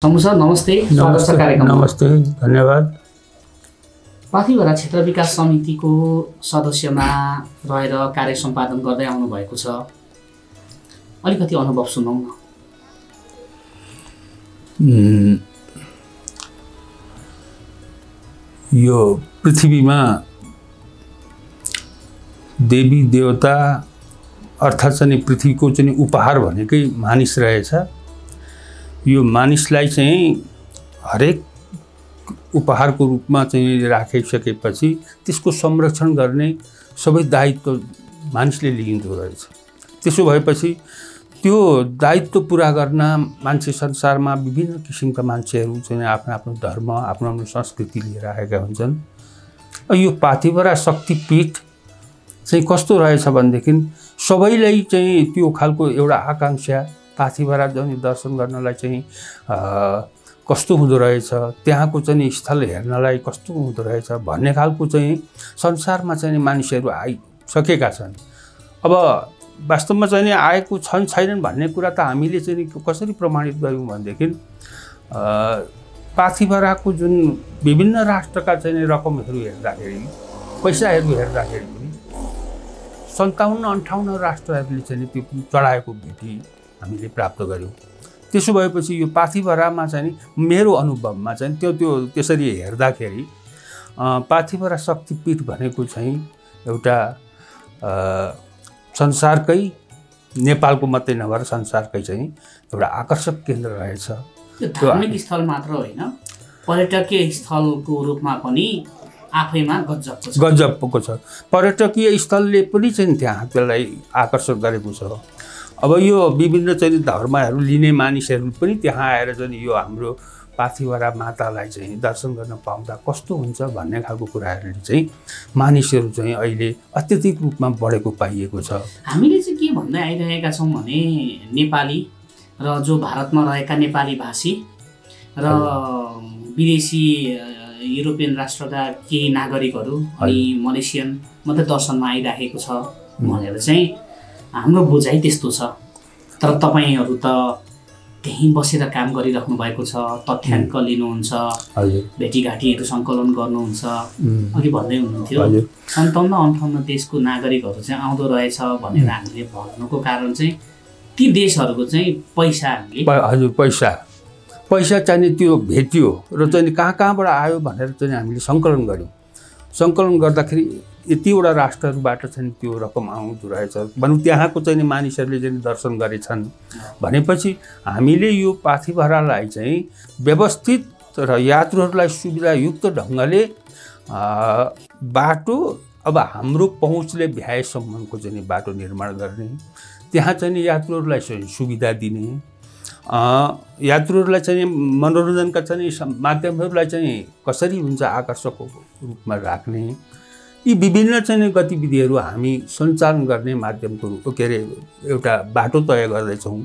समु सर नमस्ते, स्वागत छ कार्यक्रममा। नमस्ते, धन्यवाद। पाथिभरा क्षेत्र विकास समितिको सदस्यमा रहेर कार्य सम्पादन गर्दै आउनु भएको छ। अलिकति अनुभव सुनाउ न। यो पृथ्वीमा देवी देवता अर्थात् चाहिँ पृथ्वीको चाहिँ उपहार भनेकै मानिस रहेछ। यो मानिसलाई चाहिँ हरेक उपहारको रूपमा चाहिँ राखिसकेपछि त्यसको संरक्षण गर्ने सबै दायित्व मानिसले लिइँदो रहेछ। त्यसो भएपछि त्यो दायित्व पुरा गर्न मान्छे संसारमा विभिन्न किसिमका मान्छेहरू चाहिँ आफ्नो आफ्नो धर्म आफ्नो आफ्नो संस्कृति लिएर आएका हुन्छन्। यो पाथिभरा शक्तिपीठ चाहिँ कस्तो रहेछ भनेदेखि सबैलाई चाहिँ त्यो खालको एउटा आकांक्षा पाथिभरा जाने दर्शन गर्नलाई चाहिँ कस्तो हुँदो रहेछ, त्यहाँको चाहिँ स्थल हेर्नलाई कस्तो हुँदो रहेछ भन्ने खालको चाहिँ संसारमा चाहिँ मानिसहरू आइसकेका छन्। अब वास्तवमा चाहिँ आएको छन् छैनन् भन्ने कुरा त हामीले चाहिँ कसरी प्रमाणित गऱ्यौँ भनेदेखि पाथिभराको जुन विभिन्न राष्ट्रका चाहिँ रकमहरू हेर्दाखेरि पैसाहरू हेर्दाखेरि पनि 57-58 राष्ट्रहरूले चाहिँ त्यो चढाएको भेटी हामीले प्राप्त गऱ्यौँ। त्यसो भएपछि यो पाथिभरामा चाहिँ मेरो अनुभवमा चाहिँ त्यो त्यसरी हेर्दाखेरि पाथिभरा शक्तिपीठ भनेको चाहिँ एउटा संसारकै नेपालको मात्रै नभएर संसारकै चाहिँ एउटा आकर्षक केन्द्र रहेछ। यो धार्मिक स्थल मात्र होइन, पर्यटकीय स्थलको रूपमा पनि आफैमा गजबको छ। पर्यटकीय स्थलले पनि चाहिँ त्यहाँ त्यसलाई आकर्षक गरेको छ। अब यो विभिन्न चाहिँ धर्महरू लिने मानिसहरू पनि त्यहाँ आएर चाहिँ यो हाम्रो पाथिभरा मातालाई चाहिँ दर्शन गर्न पाउँदा कस्तो हुन्छ भन्ने खालको कुराहरूले चाहिँ मानिसहरू चाहिँ अहिले अत्यधिक रूपमा बढेको पाइएको छ। हामीले चाहिँ के भन्दै आइरहेका छौँ भने नेपाली र जो भारतमा रहेका नेपाली भाषी र विदेशी युरोपियन राष्ट्रका केही नागरिकहरू अनि मलेसियन मात्रै दर्शनमा आइराखेको छ भनेर चाहिँ हाम्रो बुझाइ त्यस्तो छ। तर तपाईँहरू त त्यहीँ बसेर काम गरिराख्नु भएको छ, तथ्याङ्क लिनुहुन्छ, भेटीघाटीहरू सङ्कलन गर्नुहुन्छ। अघि भन्दै हुनुहुन्थ्यो 57-58 देशको नागरिकहरू चाहिँ आउँदो रहेछ भनेर हामीले भन्नुको कारण चाहिँ ती देशहरूको चाहिँ पैसा हजुर पैसा चाहिँ त्यो भेटियो र चाहिँ कहाँबाट आयो भनेर चाहिँ हामीले सङ्कलन गऱ्यौँ। सङ्कलन गर्दाखेरि यतिवटा राष्ट्रहरूबाट चाहिँ त्यो रकम आउँदो रहेछ भनौँ। त्यहाँको चाहिँ मानिसहरूले चाहिँ दर्शन गरेछन् भनेपछि हामीले यो पाथिभरालाई चाहिँ व्यवस्थित र यात्रुहरूलाई सुविधायुक्त ढङ्गले बाटो अब हाम्रो पहुँचले भ्याएसम्मको चाहिँ बाटो निर्माण गर्ने, त्यहाँ चाहिँ यात्रुहरूलाई चाहिँ सुविधा दिने, यात्रुहरूलाई चाहिँ मनोरञ्जनका चाहिँ माध्यमहरूलाई चाहिँ कसरी हुन्छ आकर्षक रूपमा राख्ने, यी विभिन्न चाहिँ गतिविधिहरू हामी सञ्चालन गर्ने माध्यमको रूप के अरे एउटा बाटो तय गर्दैछौँ।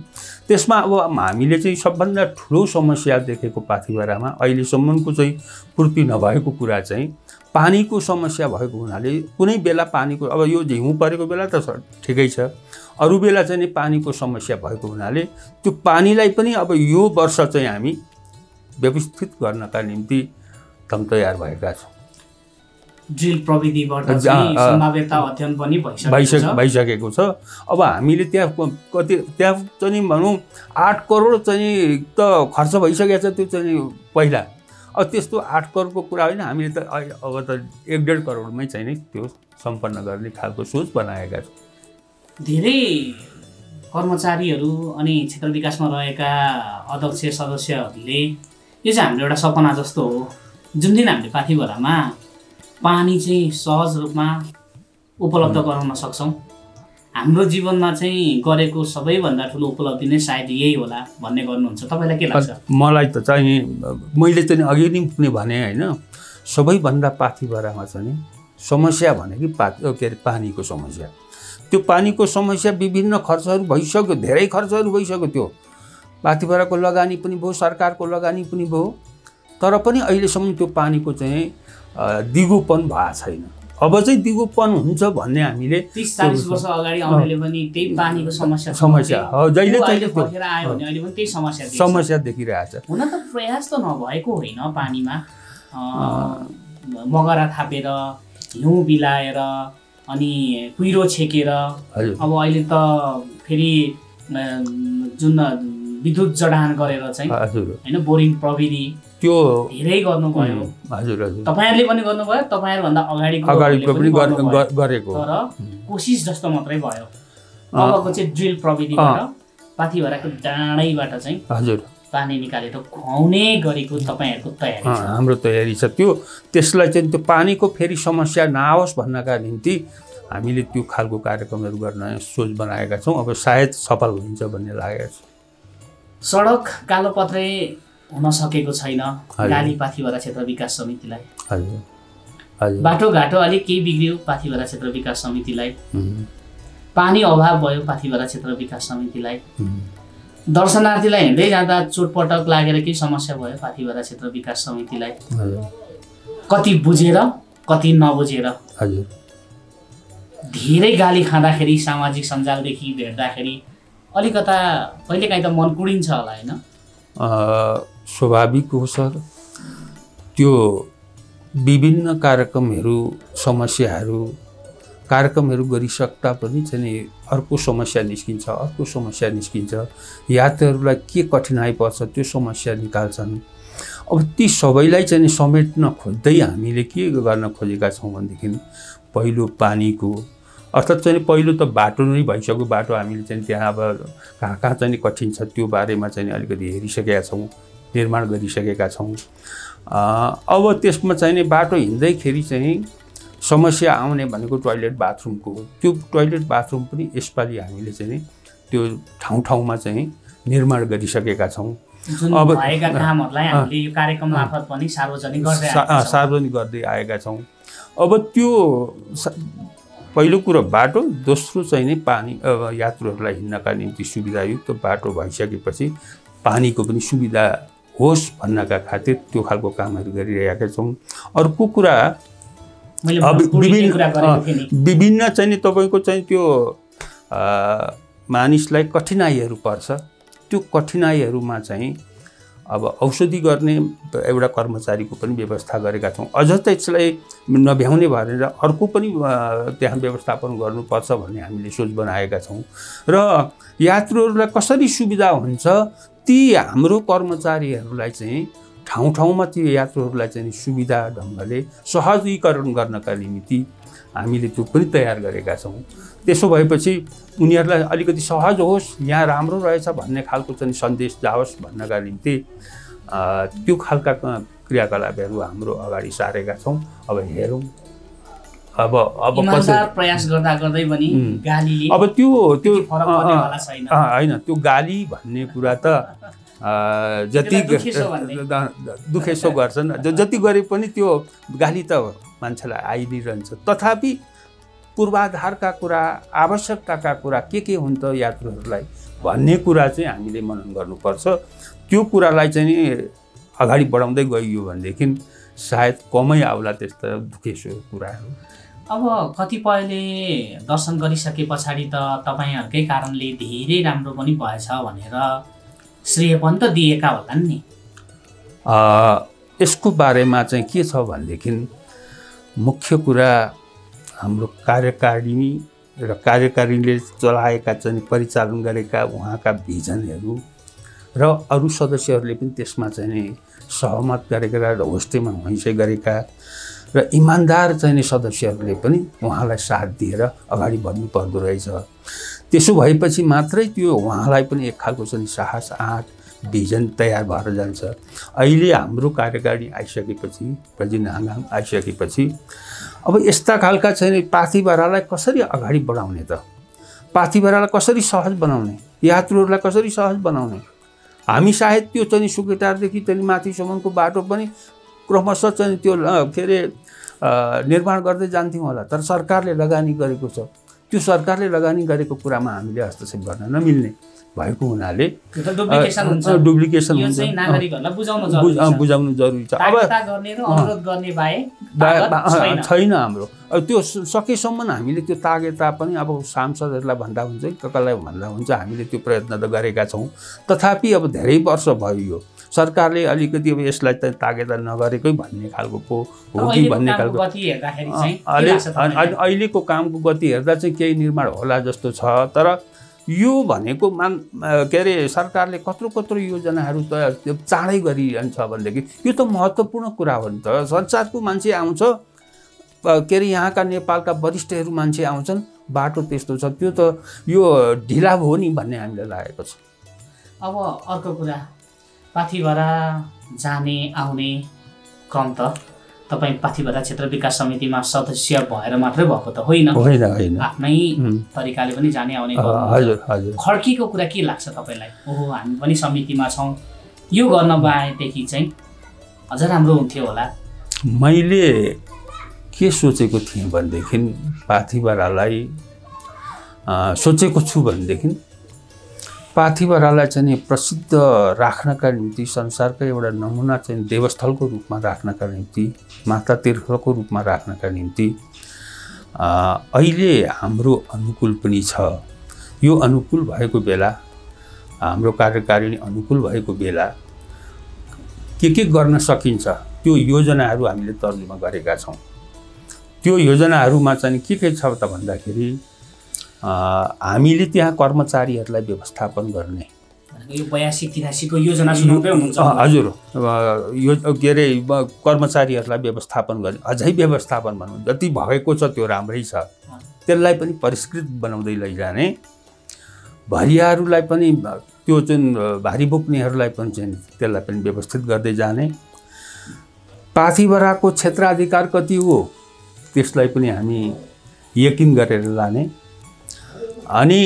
त्यसमा अब हामीले चाहिँ सबभन्दा ठुलो समस्या देखेको पाथिभरामा अहिलेसम्मको चाहिँ पूर्ति नभएको कुरा चाहिँ पानीको समस्या भएको हुनाले कुनै बेला पानीको अब यो हिउँ परेको बेला त ठिकै छ, अरू बेला चाहिँ पानीको समस्या भएको हुनाले त्यो पानीलाई पनि अब यो वर्ष चाहिँ हामी व्यवस्थित गर्नका निम्ति एकदम तयार भएका छौँ। ड्रिल प्रविधिबाट सम्भाव्यता अध्ययन पनि भइसकेको छ। अब हामीले त्यहाँ चाहिँ भनौँ 8 करोड चाहिँ त खर्च भइसकेको छ त्यो चाहिँ पहिला। अब त्यस्तो 8 करोडको कुरा होइन, हामीले त अब त 1-1.5 करोडमै चाहिँ नि त्यो सम्पन्न गर्ने खालको सोच बनाएका छौँ। धेरै कर्मचारीहरू अनि क्षेत्र विकासमा रहेका अध्यक्ष सदस्यहरूले यो चाहिँ हाम्रो एउटा सपना जस्तो हो, जुन दिन हामीले पाथिभरामा पानी चाहिँ सहज रूपमा उपलब्ध गराउन सक्छौँ। हाम्रो जीवनमा चाहिँ गरेको सबैभन्दा ठुलो उपलब्धि नै सायद यही होला भन्ने गर्नुहुन्छ। तपाईँलाई के लाग्छ? मलाई त चाहिँ मैले चाहिँ अघि नै भने होइन, सबैभन्दा पाथिभरामा चाहिँ समस्या भनेको के अरे पानीको समस्या। त्यो पानीको समस्या विभिन्न खर्चहरू भइसक्यो, धेरै खर्चहरू भइसक्यो। त्यो पाथिभराको लगानी पनि भयो, सरकारको लगानी पनि भयो, तर पनि अहिलेसम्म त्यो पानीको चाहिँ दिगोपन भएको छैन। अब चाहिँ दिगोपन हुन्छ भन्ने हामीले 30-40 वर्ष अगाडि आउनेले पनि त्यही पानीको समस्या जहिले फर्केर आयो भने अहिले पनि त्यही समस्या देखिरहेछ। हुन त प्रयास त नभएको होइन, पानीमा मगरा थापेर हिउँ बिलाएर अनि कुहिरो छेकेर अब अहिले त फेरि जुन विद्युत जडान गरेर चाहिँ हैन बोरिङ प्रविधि त्यो धेरै गर्नुभयो। हजुर हजुर तपाईहरुले पनि गर्नुभयो, तपाईहरुभन्दा अगाडिको पनि गरेको तर कोसिस जस्तो मात्रै भयो। अबको चाहिँ ड्रिल प्रविधिबाट पाथिभराको डाँडैबाट चाहिँ हजुर पानी निकालेर खुवाउने गरेको तपाईहरुको तयारी छ। हाम्रो तयारी छ। त्यसलाई चाहिँ त्यो पानीको फेरि समस्या नआओस् भन्नका निम्ति हामीले त्यो खालको कार्यक्रमहरू गर्न सोच बनाएका छौँ। अब सायद सफल हुन्छ भन्ने लागेको छ। सडक कालोपत्रे हुन सकेको छैन गाली पाथिभरा क्षेत्र विकास समितिलाई। हजुर हजुर बाटोघाटो अलिक केही बिग्रियो पाथिभरा क्षेत्र विकास समितिलाई। पानी अभाव भयो पाथिभरा क्षेत्र विकास समितिलाई। दर्शनार्थीलाई हिँड्दै जाँदा चोटपटक लागेर केही समस्या भयो पाथिभरा क्षेत्र विकास समितिलाई। कति बुझेर कति नबुझेर हजुर धेरै गाली खाँदाखेरि सामाजिक सञ्जालदेखि भेट्दाखेरि अलिकता कहिलेकाहीँ त मन कुडिन्छ होला हैन? स्वाभाविक हो सर। त्यो विभिन्न कार्यक्रमहरू कार्यक्रमहरू गरिसक्दा पनि चाहिँ अर्को समस्या निस्किन्छ। यात्रुहरूलाई के कठिनाइ पर्छ त्यो समस्या निकाल्छन्। अब ती सबैलाई चाहिँ समेट्न खोज्दै हामीले के गर्न खोजेका छौँ भनेदेखि पहिलो पानीको अर्थात् चाहिँ पहिलो त बाटो नै भइसक्यो। बाटो हामीले चाहिँ त्यहाँ अब कहाँ चाहिँ कठिन छ त्यो बारेमा चाहिँ अलिकति हेरिसकेका छौँ, निर्माण गरिसकेका छौँ। अब त्यसमा चाहिँ बाटो हिँड्दैखेरि चाहिँ समस्या आउने भनेको टोयलेट बाथरुमको हो। त्यो टोयलेट बाथरुम पनि यसपालि हामीले चाहिँ त्यो ठाउँमा चाहिँ निर्माण गरिसकेका छौँ। अब भएका कामहरूलाई हामीले यो कार्यक्रम मार्फत पनि सार्वजनिक गर्दै आएका छौँ। अब त्यो पहिलो कुरो बाटो, दोस्रो चाहिँ नि पानी। अब यात्रुहरूलाई हिँड्नका निम्ति सुविधायुक्त बाटो भइसकेपछि पानीको पनि सुविधा होस् भन्नका खातिर त्यो खालको कामहरू गरिरहेका छौँ। अर्को कुरा विभिन्न चाहिँ नि तपाईँको चाहिँ त्यो मानिसलाई कठिनाइहरू पर्छ। त्यो कठिनाइहरूमा चाहिँ अब औषधि गर्ने एउटा कर्मचारीको पनि व्यवस्था गरेका छौँ। अझ त्यसलाई नभ्याउने भएर अर्को पनि त्यहाँ व्यवस्थापन गर्नुपर्छ भन्ने हामीले सोच बनाएका छौँ। र यात्रुहरूलाई कसरी सुविधा हुन्छ ती हाम्रो कर्मचारीहरूलाई चाहिँ ठाउँमा त्यो यात्रुहरूलाई चाहिँ सुविधा ढङ्गले सहजीकरण गर्नका निम्ति हामीले त्यो पनि तयार गरेका छौँ। त्यसो भएपछि उनीहरूलाई अलिकति सहज होस्, यहाँ राम्रो रहेछ भन्ने खालको चाहिँ सन्देश जाओस् भन्नका निम्ति त्यो खालका क्रियाकलापहरू हाम्रो अगाडि सारेका छौँ। अब हेरौँ अब प्रयास गर्दा पनि गालीले अब त्यो होइन, त्यो गाली भन्ने कुरा त जति दुखेसो गर्छन्, जति गरे पनि त्यो गाली त मान्छेलाई आइ नै रहन्छ। तथापि पूर्वाधारका कुरा, आवश्यकताका कुरा के हुन् त यात्रुहरूलाई भन्ने कुरा चाहिँ हामीले मनन गर्नुपर्छ। त्यो कुरालाई चाहिँ अगाडि बढाउँदै गइयो भनेदेखि सायद कमै आउला त्यस्ता दुखेसो कुराहरू। अब कतिपयले दर्शन गरिसके पछाडि त तपाईँहरूकै कारणले धेरै राम्रो पनि भएछ भनेर श्रेय पनि त दिएका होलान् नि। यसको बारेमा चाहिँ के छ भनेदेखि मुख्य कुरा हाम्रो कार्यकारिणी र कार्यकारिणीले चलाएका चाहिँ परिचालन गरेका उहाँका भिजनहरू र अरू सदस्यहरूले पनि त्यसमा चाहिँ सहमत गरेका र होस्टेमा हैसै गरेका र इमान्दार चाहिँ सदस्यहरूले पनि उहाँलाई साथ दिएर अगाडि बढ्नु पर्दो रहेछ। त्यसो भएपछि मात्रै त्यो उहाँलाई पनि एक खालको चाहिँ साहस, आँट, भिजन तयार भएर जान्छ। अहिले हाम्रो कार्यकारिणी आइसकेपछि, प्रेसिडेन्ट हाङहाङ आइसकेपछि अब यस्ता खालका चाहिँ पाथिभरालाई कसरी अगाडि बढाउने त, पाथिभरालाई कसरी सहज बनाउने, यात्रुहरूलाई कसरी सहज बनाउने। हामी सायद त्यो चाहिँ सुकेटारदेखि चाहिँ माथिसम्मको बाटो पनि क्रमशः चाहिँ त्यो के अरे निर्माण गर्दै जान्थ्यौँ होला, तर सरकारले लगानी गरेको छ। त्यो सरकारले लगानी गरेको कुरामा हामीले हस्तक्षेप गर्न नमिल्ने। भएको हुनाले डुप्लिकेसन हुन्छ, नागरिकहरूलाई बुझाउनु जरुरी छ। अब गर्ने र अनुरोध गर्ने बाहेक छैन हाम्रो। अब त्यो सकेसम्म हामीले त्यो तागेता पनि अब सांसदहरूलाई भन्दा हुन्छ, कसैलाई भन्दा हुन्छ, हामीले त्यो प्रयत्न त गरेका छौँ। तथापि अब धेरै वर्ष भयो यो सरकारले अलिकति अब यसलाई त तागेता नगरेकै भन्ने खालको पो हो कि भन्ने खालको अहिलेको कामको गति हेर्दा चाहिँ केही निर्माण होला जस्तो छ। तर यो भनेको के अरे सरकारले कत्रो योजनाहरू त चाँडै गरिरहन्छ भनेदेखि यो त महत्त्वपूर्ण कुरा हो नि त। संसारको मान्छे आउँछ, के अरे यहाँका नेपालका वरिष्ठहरू मान्छे आउँछन्, बाटो त्यस्तो छ, त्यो त यो ढिला भयो नि भन्ने हामीलाई लागेको छ। अब अर्को कुरा, पाथिभरा जाने आउने क्रम त तपाईँ पाथिभरा क्षेत्र विकास समितिमा सदस्य भएर मात्रै भएको त होइन, आफ्नै तरिकाले पनि जाने आउने। खड्कीको कुरा के लाग्छ तपाईँलाई? ओहो हामी पनि समितिमा छौँ, यो गर्न पाएदेखि चाहिँ अझ राम्रो हुन्थ्यो होला। मैले के सोचेको थिएँ भनेदेखि पाथिभरालाई सोचेको छु भनेदेखि पाथिभरालाई चाहिँ प्रसिद्ध राख्नका निम्ति, संसारकै एउटा नमुना चाहिँ देवस्थलको रूपमा राख्नका निम्ति, माता तीर्थको रूपमा राख्नका निम्ति अहिले हाम्रो अनुकूल पनि छ। यो अनुकूल भएको बेला, हाम्रो कार्यकारिणी अनुकूल भएको बेला के गर्न सकिन्छ त्यो योजनाहरू हामीले तर्जुमा गरेका छौँ। त्यो योजनाहरूमा चाहिँ के छ त भन्दाखेरि हामीले त्यहाँ कर्मचारीहरूलाई व्यवस्थापन गर्ने, यो 82-83 को योजना सुनाउँदै हुनुहुन्छ? हजुर, यो के अरे कर्मचारीहरूलाई व्यवस्थापन गर्ने, अझै व्यवस्थापन भनौँ, जति भएको छ त्यो राम्रै छ, त्यसलाई पनि परिष्कृत बनाउँदै लैजाने, भरियाहरूलाई पनि त्यो जुन भारी बोक्नेहरूलाई पनि चाहिँ त्यसलाई पनि व्यवस्थित गर्दै जाने, पाथिभराको क्षेत्राधिकार कति हो त्यसलाई पनि हामी यकिन गरेर लाने, अनि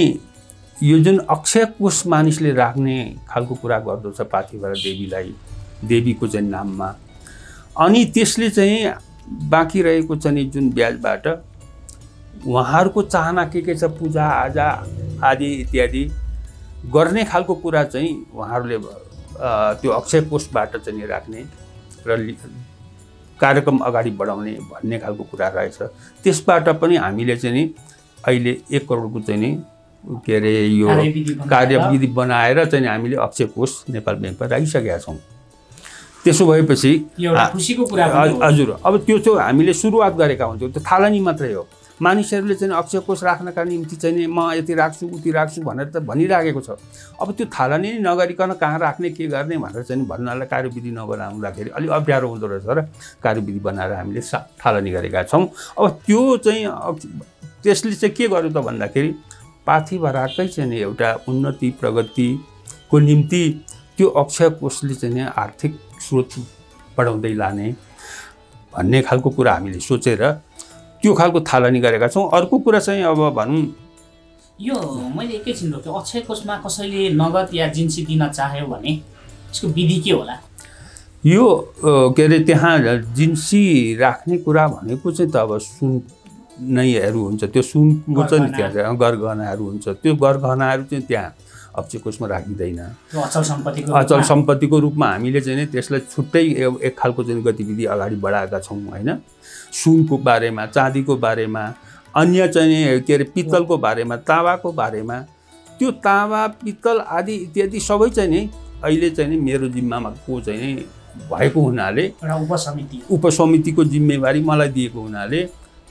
यो जुन अक्षय कोष मानिसले राख्ने खालको कुरा गर्दछ पाथिभरा देवीलाई, देवीको चाहिँ नाममा, अनि त्यसले चाहिँ बाँकी रहेको चाहिँ जुन ब्याजबाट उहाँहरूको चाहना के छ, पूजा आजा आदि इत्यादि गर्ने खालको कुरा चाहिँ उहाँहरूले त्यो अक्षय कोषबाट चाहिँ राख्ने र कार्यक्रम अगाडि बढाउने भन्ने खालको कुरा रहेछ। त्यसबाट पनि हामीले चाहिँ अहिले 1 करोडको चाहिँ नि के अरे यो कार्यविधि बनाएर चाहिँ हामीले अक्षय कोष नेपाल ब्याङ्कमा राखिसकेका छौँ। त्यसो भएपछि हजुर, अब त्यो चाहिँ हामीले सुरुवात गरेका हुन्छौँ, त्यो थालनी मात्रै हो। मानिसहरूले चाहिँ अक्षय कोष राख्नका निम्ति चाहिँ म यति राख्छु उति राख्छु भनेर त भनिराखेको छ। अब त्यो थालनी नगरिकन कहाँ राख्ने के गर्ने भनेर चाहिँ भन्नलाई कार्यविधि नबनाउँदाखेरि अलिक अप्ठ्यारो हुँदो रहेछ र कार्यविधि बनाएर हामीले थालनी गरेका छौँ। अब त्यो चाहिँ त्यसले चाहिँ के गर्यो त भन्दाखेरि पाथिभराकै चाहिँ एउटा उन्नति प्रगतिको निम्ति त्यो अक्षय कोषले चाहिँ आर्थिक स्रोत बढाउँदै लाने भन्ने खालको कुरा हामीले सोचेर त्यो खालको थालनी गरेका छौँ। अर्को कुरा चाहिँ अब भनौँ, यो मैले एकैछिन रोक्छु, अक्षय कोषमा कसैले नगद या जिन्सी दिन चाह्यो भने यसको विधि के होला? यो के अरे त्यहाँ जिन्सी राख्ने कुरा भनेको चाहिँ त अब सुन नैहरू हुन्छ, त्यो सुनको चाहिँ त्यहाँ गरगहनाहरू हुन्छ, त्यो गरगहनाहरू चाहिँ त्यहाँ अक्षय कोषमा राखिँदैन। अचल सम्पत्तिको रूपमा हामीले चाहिँ त्यसलाई छुट्टै एक खालको चाहिँ गतिविधि अगाडि बढाएका छौँ होइन। सुनको बारेमा, चाँदीको बारेमा, अन्य चाहिँ के अरे पित्तलको बारेमा, ताँबाको बारेमा, त्यो ताँबा पित्तल आदि इत्यादि सबै चाहिँ नि अहिले चाहिँ नि मेरो जिम्मामा को चाहिँ भएको हुनाले उपसमितिको जिम्मेवारी मलाई दिएको हुनाले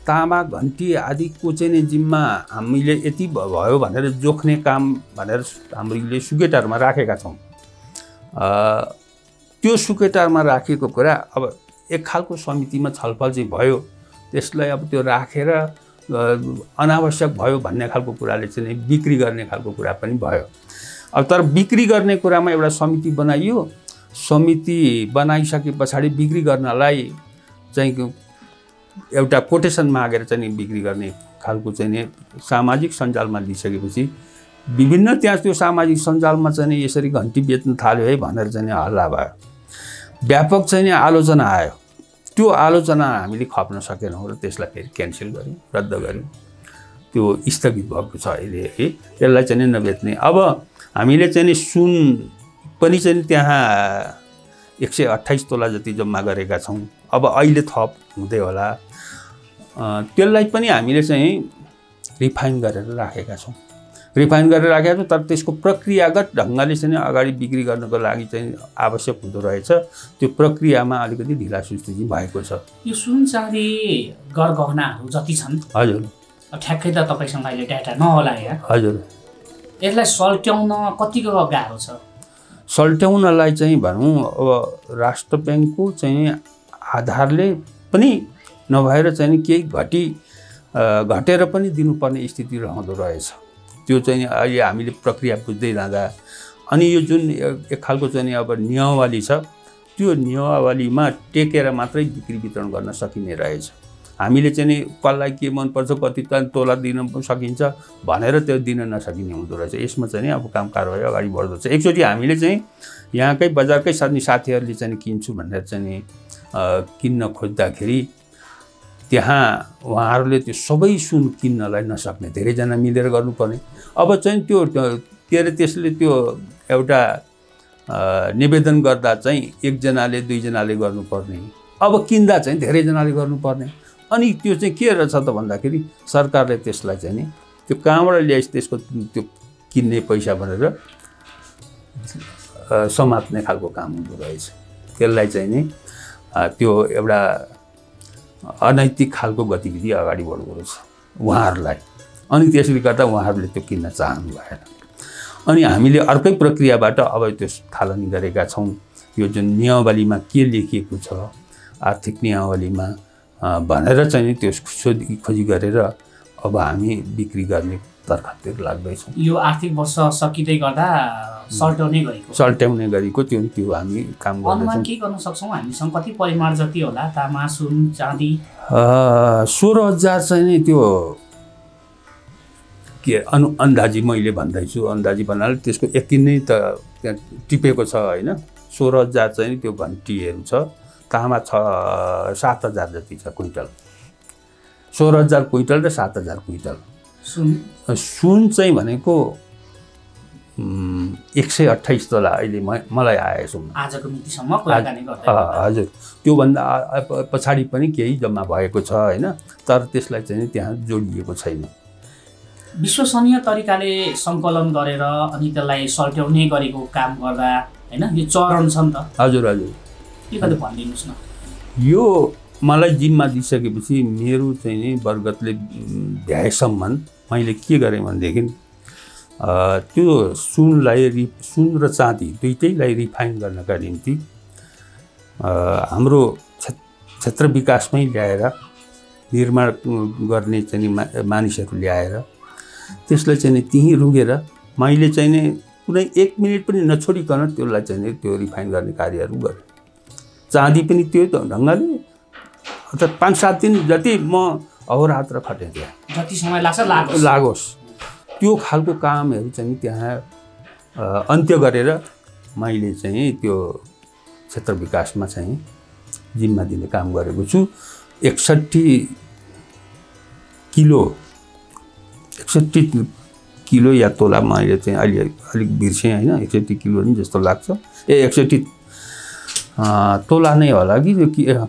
ताँबा घन्टी आदिको चाहिँ जिम्मा हामीले यति भयो भनेर जोख्ने काम भनेर हामीले सुकेटारमा राखेका छौँ। त्यो सुकेटारमा राखेको कुरा अब एक खालको समितिमा छलफल चाहिँ भयो, त्यसलाई अब त्यो राखेर अनावश्यक भयो भन्ने खालको कुराले चाहिँ बिक्री गर्ने खालको कुरा पनि भयो। अब तर बिक्री गर्ने कुरामा एउटा समिति बनाइयो, समिति बनाइसके पछाडि बिक्री गर्नलाई चाहिँ एउटा कोटेसन मागेर चाहिँ बिक्री गर्ने खालको चाहिँ सामाजिक सञ्जालमा दिइसकेपछि विभिन्न त्यहाँ त्यो सामाजिक सञ्जालमा चाहिँ यसरी घन्टी बेच्न थाल्यो है भनेर चाहिँ हल्ला भयो, व्यापक चाहिँ आलोचना आयो। त्यो आलोचना हामीले खप्न सकेनौँ र त्यसलाई फेरि क्यान्सल गऱ्यौँ, रद्द गऱ्यौँ। त्यो स्थगित भएको छ अहिले है, त्यसलाई चाहिँ नबेच्ने। अब हामीले चाहिँ नि सुन पनि चाहिँ त्यहाँ 128 तोला जति जम्मा गरेका छौँ। अब अहिले थप हुँदै होला। त्यसलाई पनि हामीले चाहिँ रिफाइन गरेर राखेका छौँ। तर त्यसको प्रक्रियागत ढङ्गले चाहिँ अगाडि बिक्री गर्नको लागि चाहिँ आवश्यक हुँदो रहेछ। त्यो प्रक्रियामा अलिकति ढिलासुस्ती भएको छ। यो सुन चाँदी गरगहनाहरू जति छन्, हजुर, ठ्याक्कै त तपाईँसँग अहिले डाटा नहोला यहाँ। हजुर, यसलाई सल्ट्याउन कतिको गाह्रो छ? सल्ट्याउनलाई चाहिँ भनौँ अब राष्ट्र ब्याङ्कको चाहिँ आधारले पनि नभएर चाहिँ केही घटेर पनि दिनुपर्ने स्थिति रहँदो रहेछ। त्यो चाहिँ अहिले हामीले प्रक्रिया बुझ्दै जाँदा अनि यो जुन एक खालको चाहिँ अब नियमावली छ, त्यो नियमावलीमा टेकेर मात्रै बिक्री वितरण गर्न सकिने रहेछ। हामीले चाहिँ कसलाई के मनपर्छ, कति तोला दिन सकिन्छ भनेर त्यो दिन नसकिने हुँदो रहेछ। यसमा चाहिँ अब काम कारबाही अगाडि बढ्दो छ। एकचोटि हामीले चाहिँ यहाँकै बजारकै साथीहरूले चाहिँ किन्छु भनेर चाहिँ किन्न खोज्दाखेरि त्यहाँ उहाँहरूले त्यो सबै सुन किन्नलाई नसक्ने, धेरैजना मिलेर गर्नुपर्ने। अब चाहिँ त्यो के अरे त्यसले त्यो एउटा निवेदन गर्दा चाहिँ एकजनाले दुईजनाले गर्नुपर्ने, अब किन्दा चाहिँ धेरैजनाले गर्नुपर्ने। अनि त्यो चाहिँ के रहेछ त भन्दाखेरि सरकारले त्यसलाई चाहिँ नि त्यो कहाँबाट ल्याएछ त्यसको त्यो किन्ने पैसा भनेर समात्ने खालको काम हुँदो रहेछ। त्यसलाई चाहिँ नि त्यो एउटा अनैतिक खालको गतिविधि अगाडि बढ्दो रहेछ उहाँहरूलाई। अनि त्यसले गर्दा उहाँहरूले त्यो किन्न चाहनु भएन। अनि हामीले अर्कै प्रक्रियाबाट अब त्यो थालनी गरेका छौँ। यो जुन नियमावलीमा के लेखिएको छ आर्थिक नियमावलीमा भनेर चाहिँ त्यो खोजी गरेर अब हामी बिक्री गर्ने तर्खतिर लाग्दैछौँ। यो आर्थिक वर्ष सकिँदै गर्दा सल्ट्याउने गरेको त्यो हामी काम गर्दैछौँ। अनुमान के गर्न सक्छौँ हामीसँग कति परिमाण जति होला तामा सुन चाँदी? 16,000 चाहिँ नि त्यो के अन्दाजी मैले भन्दैछु। अन्दाजी भन्नाले त्यसको यकिन नै त त्यहाँ टिपेको छ होइन। 16,000 चाहिँ त्यो घन्टीहरू छ। तामा छ 7,000 जति छ क्विन्टल। 16,000 क्विन्टल र 7,000 क्विन्टल। सुन चाहिँ भनेको 128 तोला अहिले मलाई आएछ आजको मितिसम्म कुराकानी गर्दा। हजुर, त्योभन्दा पछाडि पनि केही जम्मा भएको छ होइन। तर त्यसलाई चाहिँ त्यहाँ जोडिएको छैन। विश्वसनीय तरिकाले सङ्कलन गरेर अनि त्यसलाई सल्ट्याउने गरेको काम गर्दा होइन यो चरण छ नि त। हजुर हजुर, के कति भनिदिनुहोस् न। यो मलाई जिम्मा दिइसकेपछि मेरो चाहिँ नि बरगतले भ्याएसम्म मैले के गरेँ भनेदेखि त्यो सुन र चाँदी दुइटैलाई रिफाइन गर्नका निम्ति हाम्रो क्षेत्र विकासमै ल्याएर निर्माण गर्ने चाहिँ मानिसहरू ल्याएर त्यसलाई चाहिँ त्यहीँ रुगेर मैले चाहिँ नि कुनै 1 मिनट पनि नछोडिकन त्यसलाई चाहिँ त्यो रिफाइन गर्ने कार्यहरू गरेँ। चाँदी पनि त्यो ढङ्गले अर्थात् 5-7 दिन जति म अहोरात्र खटेँ त्यहाँ, जति समय लाग्छ लागोस् त्यो खालको कामहरू चाहिँ त्यहाँ अन्त्य गरेर मैले चाहिँ त्यो क्षेत्र विकासमा चाहिँ जिम्मा दिने काम गरेको छु। 61 किलो या तोला मैले चाहिँ अहिले अलिक बिर्सेँ होइन। 61 किलो नि जस्तो लाग्छ। 61 तोला नै होला कि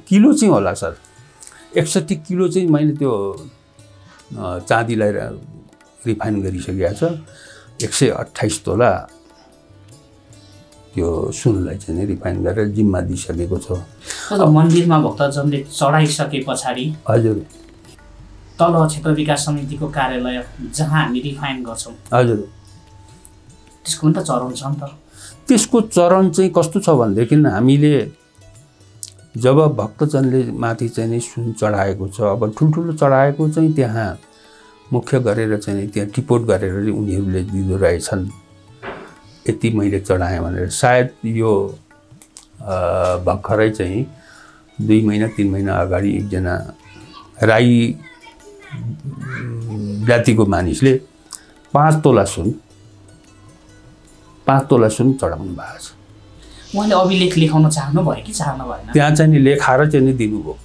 किलो चाहिँ होला सर। 61 किलो चाहिँ मैले त्यो चाँदीलाई रिफाइन गरिसकेको छ। 128 तोला त्यो सुनलाई चाहिँ रिफाइन गरेर जिम्मा दिइसकेको छ। मन्दिरमा भक्तजनले चढाइसके पछाडि हजुर तल क्षेत्र विकास समितिको कार्यालय जहाँ हामी रिफाइन गर्छौँ, हजुर त्यसको पनि त चरण छ नि त। त्यसको चरण चाहिँ कस्तो छ भनेदेखि हामीले जब भक्तजनले माथि चाहिँ नि सुन चढाएको छ, अब ठुल्ठुलो चढाएको चाहिँ त्यहाँ मुख्य गरेर चाहिँ त्यहाँ टिपोट गरेर उनीहरूले दिँदो रहेछन्। यति मैले चढाएँ भनेर सायद यो भर्खरै चाहिँ 2 महिना 3 महिना अगाडि एकजना राई जातिको मानिसले 5 तोला सुन चढाउनु भएको छ। उहाँले अभिलेख लेखाउन चाहनु भयो कि चाहनु भएन? त्यहाँ चाहिँ नि लेखाएर चाहिँ नि दिनुभयो,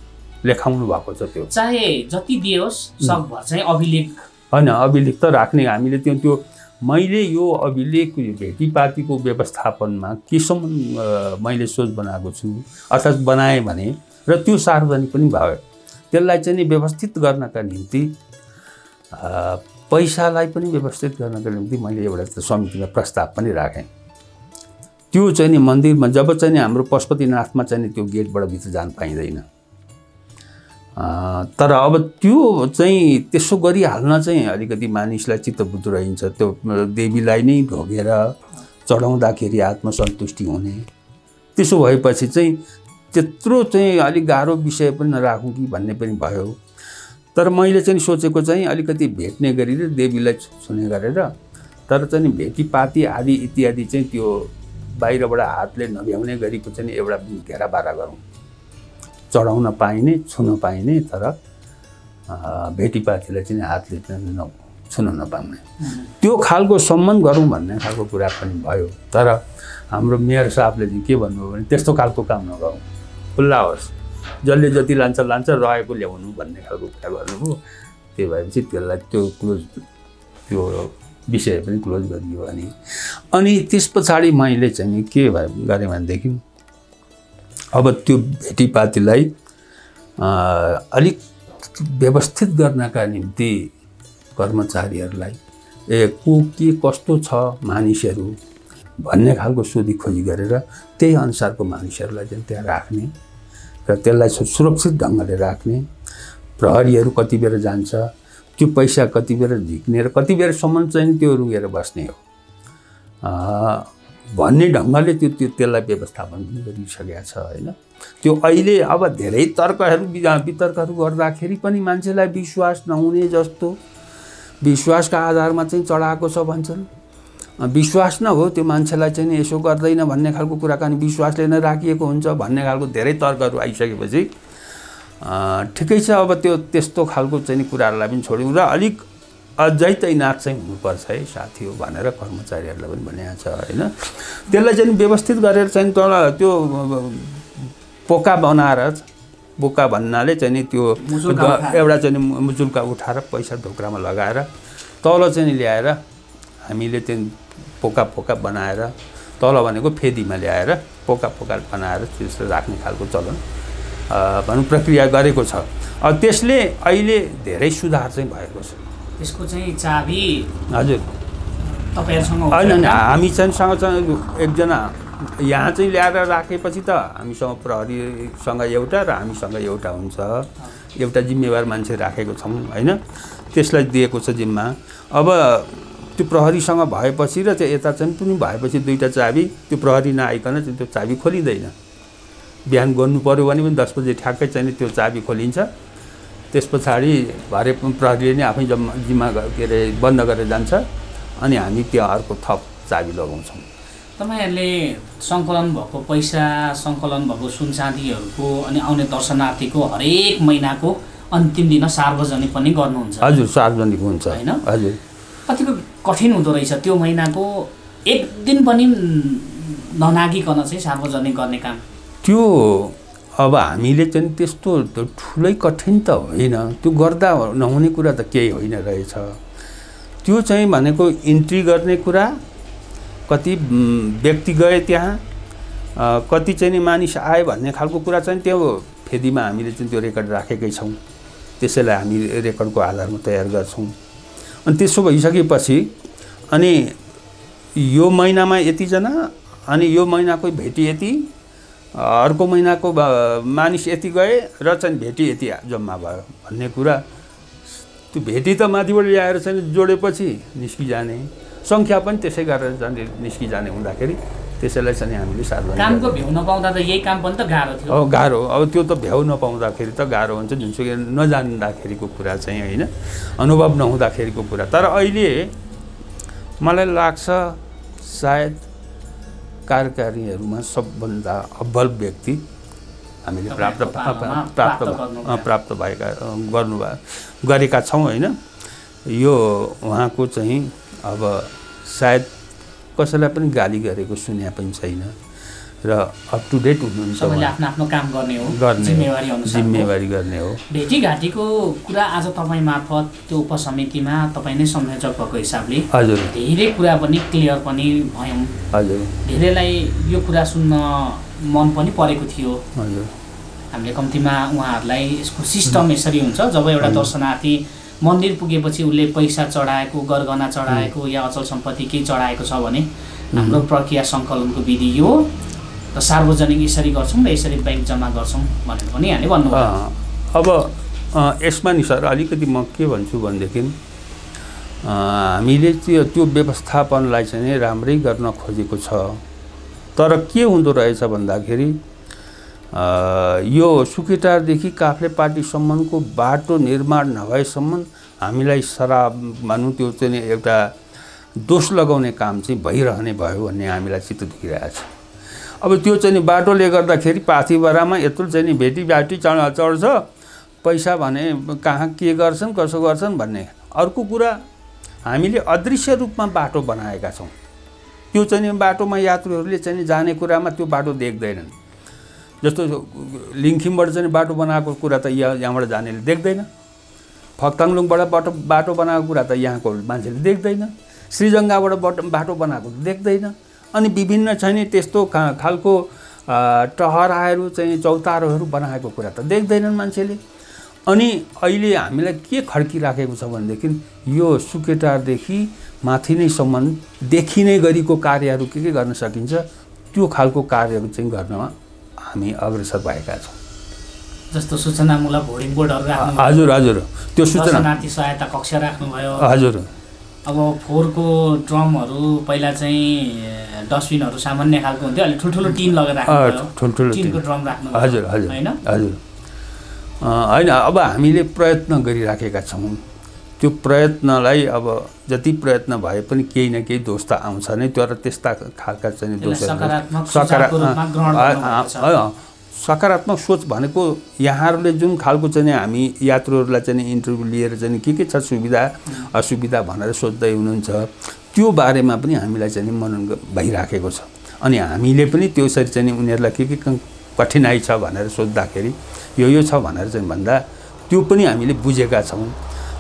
लेखाउनु भएको छ। त्यो चाहे जति दियोस् सकभर चाहिँ अभिलेख होइन, अभिलेख त राख्ने हामीले त्यो मैले यो अभिलेख भेटीपातीको व्यवस्थापनमा केसम्म मैले सोच बनाएको छु अर्थात् बनाएँ भने र त्यो सार्वजनिक पनि भयो त्यसलाई चाहिँ नि व्यवस्थित गर्नका निम्ति पैसालाई पनि व्यवस्थित गर्नका निम्ति मैले एउटा समितिमा प्रस्ताव पनि राखेँ। त्यो चाहिँ नि मन्दिरमा जब चाहिँ नि हाम्रो पशुपतिनाथमा चाहिँ नि त्यो गेटबाट भित्र जान पाइँदैन, तर अब त्यो चाहिँ त्यसो गरिहाल्न चाहिँ अलिकति मानिसलाई चित्तबुद्ध रहन्छ। त्यो देवीलाई नै ढोगेर चढाउँदाखेरि आत्मसन्तुष्टि हुने, त्यसो भएपछि चाहिँ त्यत्रो चाहिँ अलिक गाह्रो विषय पनि नराखौँ कि भन्ने पनि भयो। तर मैले चाहिँ सोचेको चाहिँ अलिकति भेट्ने गरी र देवीलाई छुने गरेर, तर चाहिँ भेटीपाती आदि इत्यादि चाहिँ त्यो बाहिरबाट हातले नभ्याउने गरीको चाहिँ एउटा घेराबारा गरौँ, चढाउन पाइने छुन पाइने तर भेटीपातीलाई चाहिँ हातले छुन नपाउने त्यो खालको सम्मान गरौँ भन्ने खालको कुरा पनि भयो। तर हाम्रो मेयर साहबले चाहिँ के भन्नुभयो भने त्यस्तो खालको काम नगरौँ, खुल्ला होस्, जसले जति लान्छ लान्छ, रहेको ल्याउनु भन्ने खालको कुरा गर्नुभयो। त्यो भएपछि त्यसलाई त्यो विषय पनि क्लोज गरियो। अनि त्यस पछाडि मैले चाहिँ के गरेँ भनेदेखि अब त्यो भेटीपातीलाई अलिक व्यवस्थित गर्नका निम्ति कर्मचारीहरूलाई को के कस्तो छ मानिसहरू भन्ने खालको सोधी खोजी गरेर त्यही अनुसारको मानिसहरूलाई चाहिँ त्यहाँ राख्ने र त्यसलाई सुरक्षित ढङ्गले राख्ने। प्रहरीहरू कति बेर जान्छ, त्यो पैसा कति बेर झिक्ने र कति बेरसम्म चाहिँ त्यो रुगेर बस्ने हो भन्ने ढङ्गले त्यसलाई व्यवस्थापन पनि गरिसकेको छ होइन। त्यो अहिले अब धेरै तर्कहरू वितर्कहरू गर्दाखेरि पनि मान्छेलाई विश्वास नहुने जस्तो, विश्वासका आधारमा चाहिँ चढाएको छ भन्छन्। विश्वास न हो त्यो मान्छेलाई चाहिँ यसो गर्दैन भन्ने खालको कुराकानी विश्वासले नै राखिएको हुन्छ भन्ने खालको धेरै तर्कहरू आइसकेपछि ठिकै छ। अब त्यो त्यस्तो खालको चाहिँ कुराहरूलाई पनि छोड्यौँ र अलिक अझै तैनात चाहिँ हुनुपर्छ है साथी हो भनेर कर्मचारीहरूलाई पनि भनेको छ होइन। त्यसलाई चाहिँ व्यवस्थित गरेर चाहिँ तल त्यो पोका बनाएर, बोका भन्नाले चाहिँ नि त्यो एउटा चाहिँ मुजुल्का उठाएर पैसा ढोक्रामा लगाएर तल चाहिँ ल्याएर हामीले चाहिँ पोका बनाएर, तल भनेको फेदीमा ल्याएर पोका बनाएर त्यसलाई राख्ने खालको चलन भनौँ प्रक्रिया गरेको छ। त्यसले अहिले धेरै सुधार चाहिँ भएको छ। त्यसको चाहिँ चाबी हजुर तपाईहरुसँग होइन, हामी चाहिँ एकजना यहाँ चाहिँ ल्याएर राखेपछि त हामीसँग प्रहरीसँग एउटा र हामीसँग एउटा हुन्छ, एउटा जिम्मेवार मान्छे राखेको छौँ होइन, त्यसलाई दिएको छ जिम्मा। अब त्यो प्रहरीसँग भएपछि र त्यो यता चाहिँ पनि भएपछि दुईवटा चाबी, त्यो प्रहरी नआइकन चाहिँ त्यो चाबी खोलिँदैन। बिहान गर्नु पऱ्यो भने पनि 10 बजे ठ्याक्कै चाहिँ त्यो चाबी खोलिन्छ। त्यस पछाडि भरे प्रहरीले नै आफै जिम्मा के अरे बन्द गरेर जान्छ अनि हामी त्यो अर्को थप चाबी लगाउँछौँ। तपाईहरुले सङ्कलन भएको पैसा, सङ्कलन भएको सुनचाँदीहरूको अनि आउने दर्शनार्थीको हरेक महिनाको अन्तिम दिन सार्वजनिक पनि गर्नुहुन्छ? हजुर, सार्वजनिक हुन्छ हैन? हजुर। कतिको कठिन हुँदो रहेछ त्यो महिनाको एक दिन पनि ननागिकन चाहिँ सार्वजनिक गर्ने काम? त्यो अब हामीले चाहिँ त्यस्तो ठुलै कठिन त होइन, त्यो गर्दा नहुने कुरा त केही होइन रहेछ। त्यो चाहिँ भनेको इन्ट्री गर्ने कुरा, कति व्यक्ति गए त्यहाँ, कति चाहिँ नि मानिस आए भन्ने खालको कुरा चाहिँ त्यो फेदीमा हामीले चाहिँ त्यो रेकर्ड राखेकै छौँ। त्यसैलाई हामी रेकर्डको आधारमा तयार गर्छौँ। अनि त्यसो भइसकेपछि अनि यो महिनामा यतिजना, अनि यो महिनाको भेटी यति, अर्को महिनाको मानिस यति गए र चाहिँ भेटी यति जम्मा भयो भन्ने कुरा, त्यो भेटी त माथिबाट ल्याएर चाहिँ जोडेपछि निस्किजाने, सङ्ख्या पनि त्यसै गरेर जाने निस्किजाने हुँदाखेरि त्यसैलाई चाहिँ हामीले सार्वजनिक कामको भ्याउ नपाउँदा त यही काम पनि त गाह्रो थियो। अब गाह्रो, अब त्यो त भ्याउ नपाउँदाखेरि त गाह्रो हुन्छ, जुनसुकै नजान्दाखेरिको कुरा चाहिँ होइन, अनुभव नहुँदाखेरिको कुरा। तर अहिले मलाई लाग्छ सायद कार्यकारीहरूमा सबभन्दा अब्बल व्यक्ति हामीले प्राप्त भएका गरेका छौँ होइन। यो उहाँको चाहिँ अब सायद कसैलाई पनि गाली गरेको सुने पनि छैन र अप टु डेट हुनुहुन्छ। सबैले आफ्नो आफ्नो काम गर्ने हो, जिम्मेवारी अनुसार जिम्मेवारी गर्ने हो। भेटीघाटीको कुरा आज तपाईँ मार्फत त्यो उपसमितिमा तपाईँ नै संयोजक भएको हिसाबले हजुर धेरै कुरा पनि क्लियर पनि भयौँ। हजुर धेरैलाई यो कुरा सुन्न मन पनि परेको थियो। हजुर हामीले कम्तीमा उहाँहरूलाई यसको सिस्टम यसरी हुन्छ, जब एउटा दर्शनार्थी मन्दिर पुगेपछि उसले पैसा चढाएको, गरगहना चढाएको या अचल सम्पत्ति केही चढाएको छ भने हाम्रो प्रक्रिया सङ्कलनको विधि यो र सार्वजनिक यसरी गर्छौँ र यसरी ब्याङ्क जम्मा गर्छौँ भनेर पनि यहाँले भन्नुभयो। अब यसमा नि सर अलिकति म के भन्छु भनेदेखि हामीले त्यो व्यवस्थापनलाई चाहिँ राम्रै गर्न खोजेको छ। तर के हुँदो रहेछ भन्दाखेरि यो सुकेटारदेखि काफ्लेपाटीसम्मको बाटो निर्माण नभएसम्म हामीलाई सराब भनौँ त्यो चाहिँ एउटा दोष लगाउने काम चाहिँ भइरहने भयो भन्ने हामीलाई चित्त दुखिरहेछ। अब त्यो चाहिँ बाटोले गर्दाखेरि पाथिभरामा यत्रो चाहिँ भेटीघाटी चढ्छ, पैसा भने कहाँ के गर्छन् कसो गर्छन् भन्ने। अर्को कुरा हामीले अदृश्य रूपमा बाटो बनाएका छौँ। त्यो चाहिँ बाटोमा यात्रुहरूले चाहिँ जाने कुरामा त्यो बाटो देख्दैनन्। जस्तो लिङखिमबाट चाहिँ बाटो बनाएको कुरा त यहाँबाट जानेले देख्दैन, फक्ताङलुङबाट बाटो बनाएको कुरा त यहाँको मान्छेले देख्दैन, श्रीजङ्गाबाट बाटो बनाएको देख्दैन। अनि विभिन्न चाहिँ त्यस्तो खालको टहराहरू चाहिँ चौतारोहरू बनाएको कुरा त देख्दैनन् मान्छेले। अनि अहिले हामीलाई के खड्किराखेको छ भनेदेखि यो सुकेटारदेखि माथि नै सम्म देखिने गरीको कार्यहरू के गर्न सकिन्छ त्यो खालको कार्यहरू चाहिँ गर्नमा हामी अग्रसर भएका छौँ। जस्तो सूचनामूलक होर्डिङ बोर्डहरू राख्नु, हजुर हजुर त्यो दर्शनार्थी सहायता कक्ष राख्नुभयो। हजुर अब फोहोरको ड्रमहरू पहिला चाहिँ डस्टबिनहरू सामान्य खालको हुन्थ्यो, अहिले ठुल्ठुलो टिन लगेर राख्नुभयो, टिनको ड्रम राख्नुभयो। हजुर हजुर होइन हजुर होइन अब हामीले प्रयत्न गरिराखेका छौँ। त्यो प्रयत्नलाई अब जति प्रयत्न भए पनि केही न केही दोष त आउँछ नै। तर त्यस्ता खालका चाहिँ सकारात्मक सोच भनेको यहाँहरूले जुन खालको चाहिँ हामी यात्रुहरूलाई चाहिँ इन्टरभ्यू लिएर चाहिँ के छ सुविधा असुविधा भनेर सोध्दै हुनुहुन्छ त्यो बारेमा पनि हामीलाई चाहिँ मनन भइराखेको छ। अनि हामीले पनि त्यसरी चाहिँ उनीहरूलाई के कठिनाइ छ भनेर सोद्धाखेरि यो छ भनेर चाहिँ भन्दा त्यो पनि हामीले बुझेका छौँ।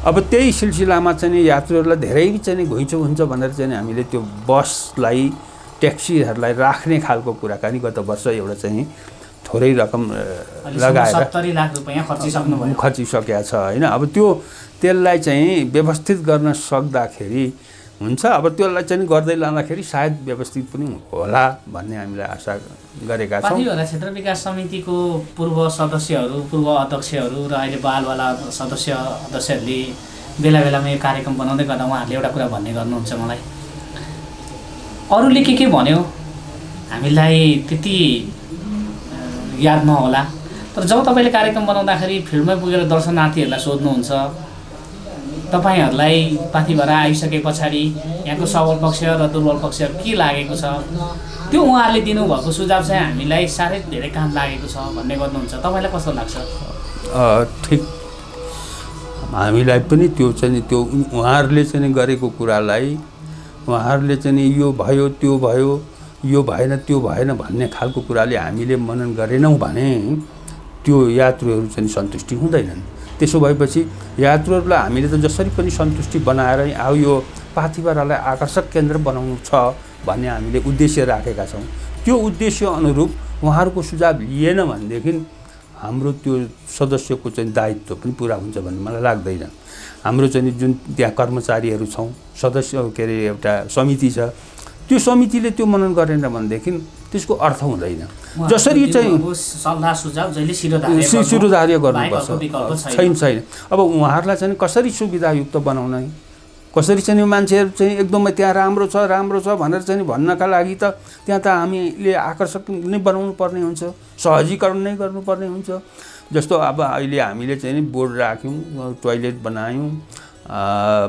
अब त्यही सिलसिलामा चाहिँ यात्रुहरूलाई धेरै चाहिँ घुइँचो हुन्छ भनेर चाहिँ हामीले त्यो बसलाई ट्याक्सीहरूलाई राख्ने खालको कुराकानी गत वर्ष एउटा चाहिँ थोरै रकम लगाएर 70 लाख रुपैयाँ खर्चिसकेका छ होइन। अब त्यो त्यसलाई चाहिँ व्यवस्थित गर्न सक्दाखेरि हुन्छ। अब त्यसलाई चाहिँ गर्दै लाँदाखेरि सायद व्यवस्थित पनि होला भन्ने हामीले आशा गरेका छौँ। पाथिभरा क्षेत्र विकास समितिको पूर्व सदस्यहरू, पूर्व अध्यक्षहरू र अहिले बालवाला अध्यक्षहरूले बेला बेलामा यो कार्यक्रम बनाउँदै गर्दा उहाँहरूले एउटा कुरा भन्ने गर्नुहुन्छ मलाई, अरूले के भन्यो हामीलाई त्यति याद नहोला, तर जब तपाईँले कार्यक्रम बनाउँदाखेरि फिल्डमै पुगेर दर्शनार्थीहरूलाई सोध्नुहुन्छ तपाईँहरूलाई पाथिभरा आइसके पछाडि यहाँको सबल पक्ष र दुर्बल पक्ष के लागेको छ, त्यो उहाँहरूले दिनुभएको सुझाव चाहिँ हामीलाई साह्रै धेरै काम लागेको छ भन्ने गर्नुहुन्छ। तपाईँलाई कस्तो लाग्छ? ठिक, हामीलाई पनि त्यो चाहिँ त्यो उहाँहरूले चाहिँ गरेको कुरालाई उहाँहरूले चाहिँ यो भयो त्यो भयो यो भएन त्यो भएन भन्ने खालको कुराले हामीले मनन गरेनौँ भने त्यो यात्रुहरू चाहिँ सन्तुष्टि हुँदैनन्। त्यसो भएपछि यात्रुहरूलाई हामीले त जसरी पनि सन्तुष्टि बनाएर अब यो पाथिभरालाई आकर्षक केन्द्र बनाउनु छ भन्ने हामीले उद्देश्य राखेका छौँ। त्यो उद्देश्य अनुरूप उहाँहरूको सुझाव लिएन भनेदेखि हाम्रो त्यो सदस्यको चाहिँ दायित्व पनि पुरा हुन्छ भन्ने मलाई लाग्दैन। हाम्रो चाहिँ जुन त्यहाँ कर्मचारीहरू छौँ, सदस्य के अरे एउटा समिति छ, त्यो समितिले त्यो मनन गरेन भनेदेखि त्यसको अर्थ हुँदैन। जसरी चाहिँ सल्लाह सुझाव जहिले शिरोधार्य गर्नुपर्छ छैन। अब उहाँहरूलाई चाहिँ कसरी सुविधायुक्त बनाउने, कसरी चाहिँ मान्छेहरू चाहिँ एकदमै त्यहाँ राम्रो छ भनेर चाहिँ भन्नका लागि त त्यहाँ त हामीले आकर्षक नै बनाउनु पर्ने हुन्छ, सहजीकरण नै गर्नुपर्ने हुन्छ। जस्तो अब अहिले हामीले चाहिँ बोर्ड राख्यौँ, टोयलेट बनायौँ,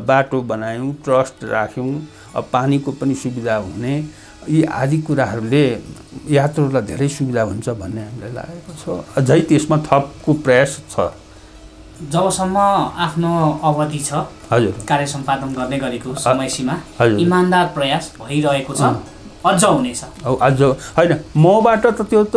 बाटो बनायौँ, ट्रस्ट राख्यौँ, अब पानीको पनि सुविधा हुने, यी आदि कुराहरूले यात्रुहरूलाई धेरै सुविधा हुन्छ भन्ने हामीलाई लागेको छ। अझै त्यसमा थपको प्रयास छ। जबसम्म आफ्नो अवधि छ हजुर कार्य सम्पादन गर्ने गरेको समय सीमा इमानदार प्रयास भइरहेको छ अझ हुनेछ। अझ होइन, मबाट त त्यो त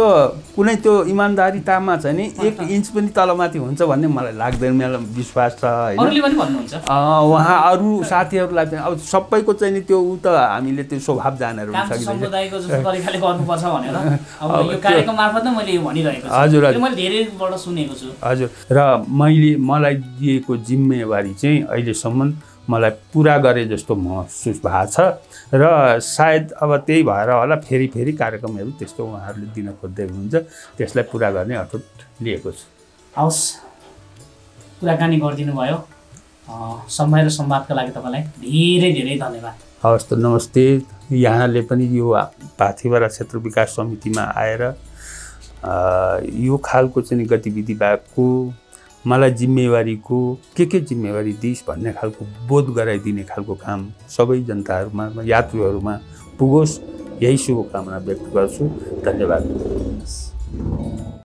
कुनै त्यो इमान्दारितामा चाहिँ नि 1 इन्च पनि तलमाथि हुन्छ भन्ने मलाई लाग्दैन, मेरो विश्वास छ होइन। अरूले पनि भन्नुहुन्छ उहाँ अरू साथीहरूलाई चाहिँ अब सबैको चाहिँ नि त्यो ऊ त हामीले त्यो स्वभाव जानेर काम समुदायको जस्तो तरिकाले गर्नुपर्छ भनेर अब यो कार्यक्रम मार्फत नै मैले यो भनिरहेको छु। हजुर मैले धेरैबाट सुनेको छु। हजुर, र मलाई दिएको जिम्मेवारी चाहिँ अहिलेसम्म मलाई पुरा गरे जस्तो महसुस भएको छ र सायद अब त्यही भएर होला फेरि कार्यक्रमहरू त्यस्तो उहाँहरूले दिन खोज्दै हुनुहुन्छ, त्यसलाई पुरा गर्ने अटुट लिएको छु। हवस्, कुराकानी गरिदिनु भयो, समय र संवादका लागि तपाईँलाई धेरै धेरै धन्यवाद। हवस् त, नमस्ते। यहाँले पनि यो पाथिभरा क्षेत्र विकास समितिमा आएर यो खालको चाहिँ गतिविधि भएको मलाई जिम्मेवारीको के जिम्मेवारी दिइस् भन्ने खालको बोध गराइदिने खालको काम सबै जनताहरूमा, यात्रुहरूमा पुगोस्, यही शुभकामना व्यक्त गर्छु। धन्यवाद।